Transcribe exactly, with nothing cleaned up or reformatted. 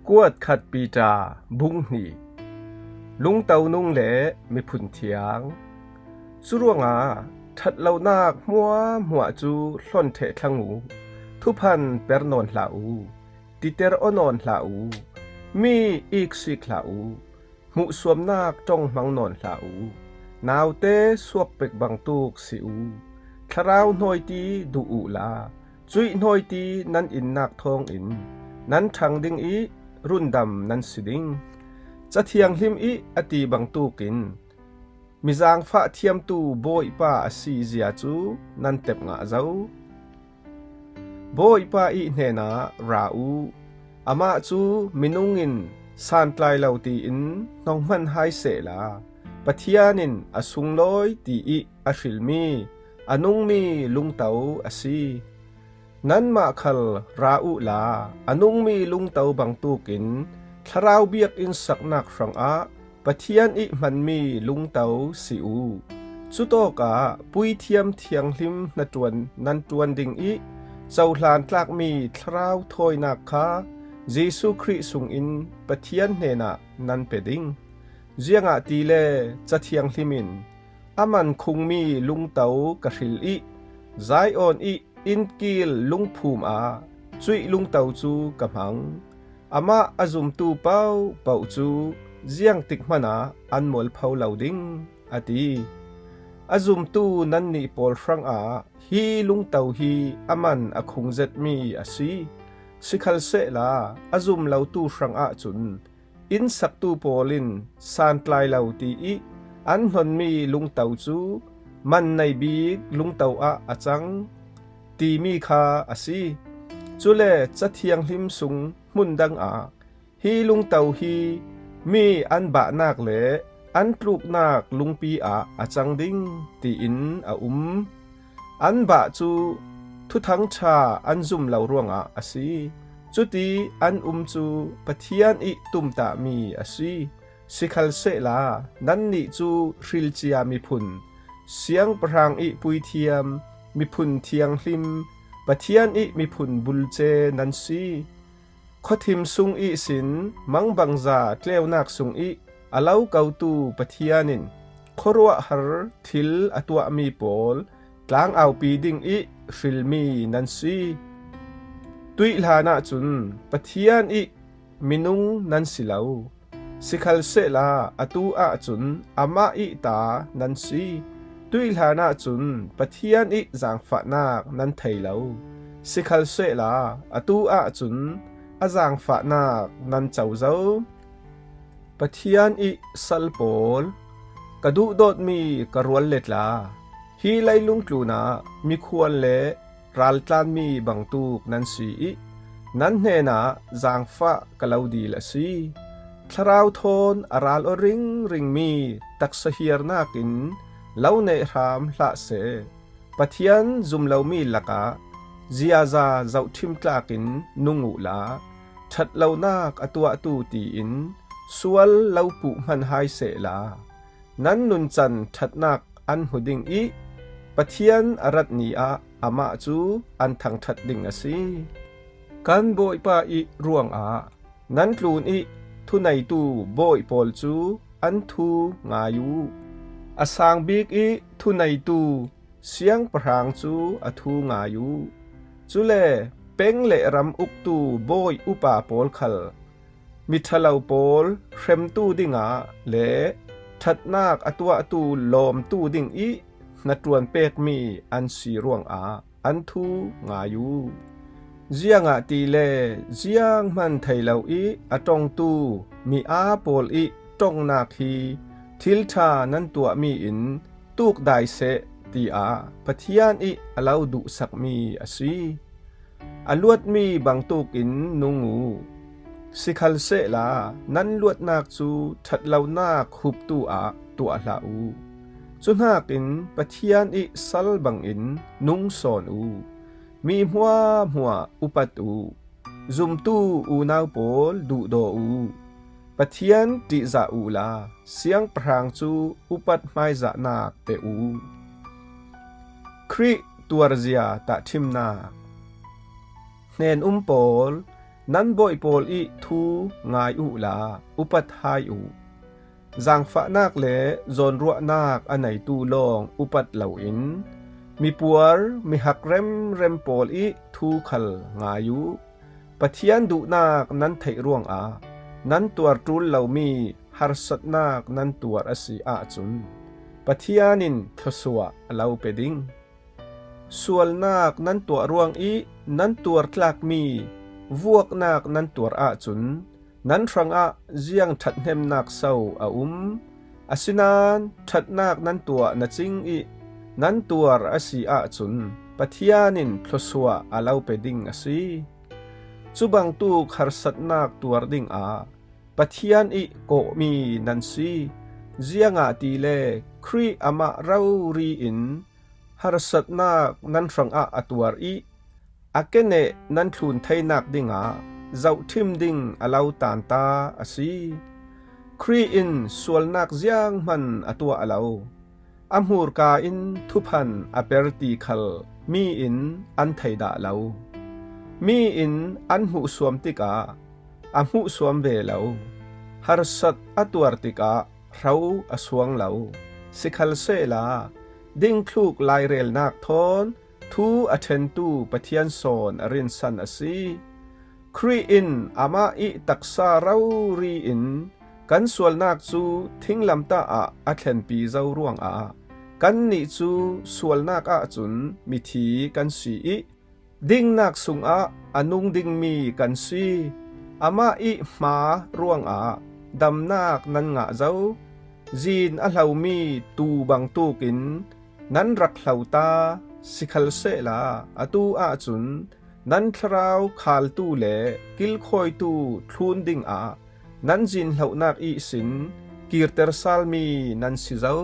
Kuat khat Peter bung hnih. Lungto nung le miphun thiang. Curuangah ṭhat lonak hmuahhmuah cu hlon ṭheh thlang u. Thuphan per nawn hlah u. Titer aw nawn hlah u. Mi iksik hlah u. Hmuhsuamnak ṭong hmang nawn hlah u. Naute suak pek bangtuk si u. Thlarau hnawiti duh uhla, cuih hnawiti nan innak thawngin nan ṭhang ding ih rundam nan si ding. Ca Thianghlim ih a ti bangtukin, mi zaangfah thiamtu Bawipa a si zia cu nan tep ngah zo. Bawipa ih hnenah ra u. Amah cu minung in santlai lo tiin hnonghman hai sehla, Pathian in a sunglawi ti ih a hrilmi a nungmi lungto a si. Nanmah khal ra uhla, a nungmi lungto bangtukin thlarau biakinn saknak hrangah Pathian ih hmanmi lungto si u. Cutawkah puithiam thianghlim hnaṭuan nan ṭuan ding ih cohlan tlakmi thlarau thawinak kha Jesuh Khrih sungin Pathian hnenah nan pe ding. Ziangahtile Ca Thianghlim in, "A man khungmi lungto ka hril ih Zion ih innkil lungphum ah cuih lungto cu ka hmang. Amah a zumtu paohpaoh cu ziangtik hmanah an mualpho lo ding," a ti. A zumtu nannih pawl hrangah hi lungto hi a man a khung zetmi a si. Sikhalsehla a zum lotu hrangah cun innsaktu pawl in santlai lo ti ih an hnonmi lungto cu man nei bik lungto ah a cang timi kha a si. Cule Ca Thianghlim sung hmun dangah, "Hi lungto hi mi an bahnak le an tluknak lungpi ah a cang ding," tiin a um. An bah cu Thuthang ṭha an zum lo ruangah a si. Cuti an um cu Pathian ih tumtahmi a si. Sikhalsehla nannih cu hrilcia miphun, siangpahrang ih puithiam, miphun thianghlim, Pathian ih miphun bulce nan si. Khuathim sung ihsin mangbangza tleunak sungih a lo kotu Pathian in khuaruahhar thil a tuahmi pawl tlangaupi dingih hrilmi nan si. Tuih hlanah cun Pathian ih minung nan si lo. Sikhalsehla atu ahcun amah ih ta nan si. Tuih hlanah cun Pathian ih zaangfahnak nan thei lo. Sikhalsehla atu ahcun a zaangfahnak nan co zo. Pathian ih sal pawl, ka duhdawtmi ka rual le tla, hi leilung tlunah mikhual le raltlanmi bangtuk nan si ih, nan hnenah zaangfah ka lo dil a si. Thlarau thawn a ral aw ringringmi taksa hiarnak in lo nehhram hlah seh. Pathian zum lomi lakah ziaza zohṭhim tlakin nung uhla, ṭhat lonak a tuahtu tiin sual lo puh hman hai sehla, nan nuncan ṭhatnak an hmu ding ih Pathian a rat ni ah amah cu an thangṭhat ding a si. Kan Bawipa ih ruangah nan tlun ih thuneitu bawi pawl cu an thu ngai uh. A sang bik ih thuneitu siangpahrang cu a thu ngai uh. Cule peng le ram uktu bawi upa pawl khal miṭhalo pawl hremtu dingah le ṭhatnak a tuahtu lawmtu dingih hnaṭuan pekmi an si ruangah an thu ngai uh. Ziangahtile zianghman thei lo ih a ṭongtu mi aa pawl ih ṭongnak hi thil ṭha nan tuahmi in tukdai seh, tiah Pathian ih a lo duhsakmi a si. A luatmi bangtukin nung uh. Sikhalsehla nan luatnak cu ṭhat lonak huptu ah tuah hlah uh. Cuhnakin Pathian ih sal bangin nung sawn uh. Mi hmuahhmuah upat uh. Zumtu unau pawl duhdaw uh. Pathian ṭihzah uhla siangpahrang cu upat hmaizahnak pe uh. Khrih tuarzia tahṭhimnak. Hnen-um pawl, Nan bawi pawl ih thu ngai uhla upat hai uh. Zangfahnak le zawnruahnak a neitu lawng upat loin mipuar mihak remrem pawl ih thu khal ngai uh. Pathian duhnak nan theih ruangah nan tuar ṭul lomi harsatnak nan tuar a si ahcun Pathian in thluasuah a lo pe ding. Sualnak nan tuah ruangih nan tuar tlakmi vuaknak nan tuar ahcun nan hrangah ziang ṭhathnemnak so a um? Asinain ṭhatnak nan tuah na cing ih nan tuar a si ahcun Pathian in thluasuah a lo pe ding a si. Cubangtuk harsatnak tuar dingah Pathian ih kawhmi nan si, ziangahtile Khrih amah rori in harsatnak nan hrangah a tuar ih a keneh nan thlun theinak dingah zohṭhim ding a lo tanta a si. Khrih in sualnak zianghman a tuah lo. A hmurka in thuphan a per ti khal mi in an thei dah lo. Mi in an hmuhsuam tikah a hmuhsuam ve lo. Harsat a tuar tikah hro a suang lo. Sikhalsehla dingthluk lairelnak thawn thu a ṭhentu Pathian sawn a rinsan a si. Khrih in amah ih taksa rori in kan sualnak cu thinglamtah ah a thlenpi zo ruangah kannih cu sualnak ahcun mithi kan si ih dingnak sungah a nung dingmi kan si. Amah ih hma ruangah damnak nan ngah zo. Zin a hlomi tuu bangtuk in nan rak hlota, sikhalsehla atu ahcun nan thlarau khaltu le kilkhawitu thlun dingah nan zin hlohnak ihsin kirter salmi nan si zo.